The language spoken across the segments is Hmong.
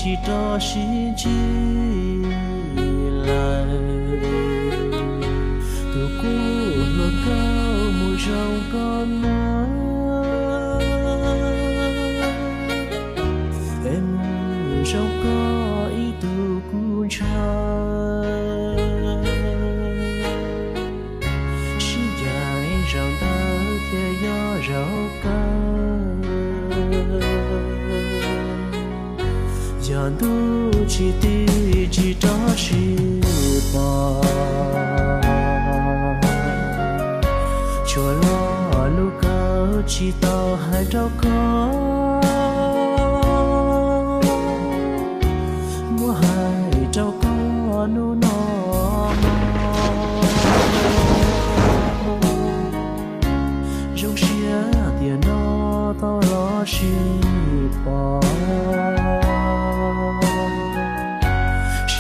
tsis rov sib ntsib lawm. Tus kuj hluas nkauj mus zoo koj mas, es mus zoo koj ib tug kuj ntshaw. Sib ncaim zaum ntawd ces yog zaum kawg. Yog ntuj tsis tij tsis rov sib pom, tsuas los lub kawg tsis tau hais rau koj. Muab hais rau koj hnub no mog, zoo siab tias no tau los sib pom,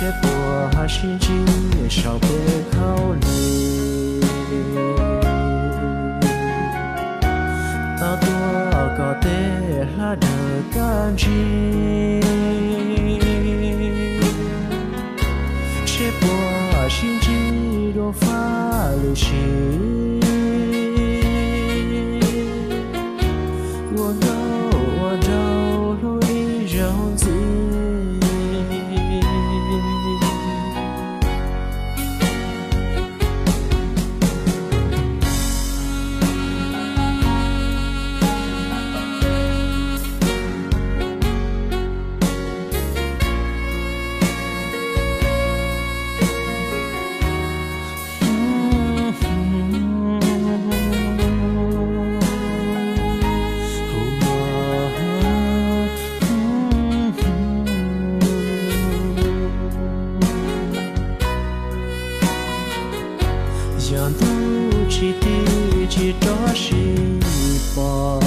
seb puas ho sib ntsib saum peb khaub lig. Tau tuaj kom tej hlab daws kaj ntsig, seb puas sib ntsib dua fab lwm sim, ua nkauj ua nraug hlub ib zaug ntxiv. Yog ntuj tsis tij tsis rov sib pom,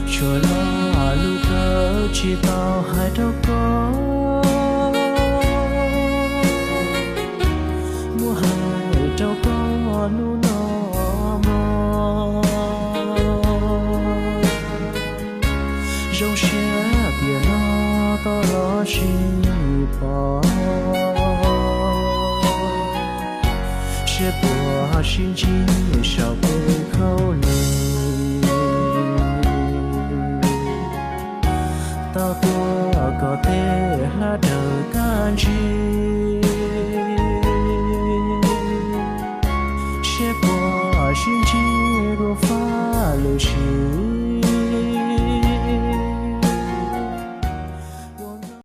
tsuas los lub kawg tsis tau hais rau koj. Muab hais rau koj hnub no mog, zoo siab tias no tau los sib pom, seb puas ho sib ntsib saum peb khaub lig. Tau tuaj kom tej hlab daws kaj ntsig, seb puas sib ntsib dua fab lwm sim.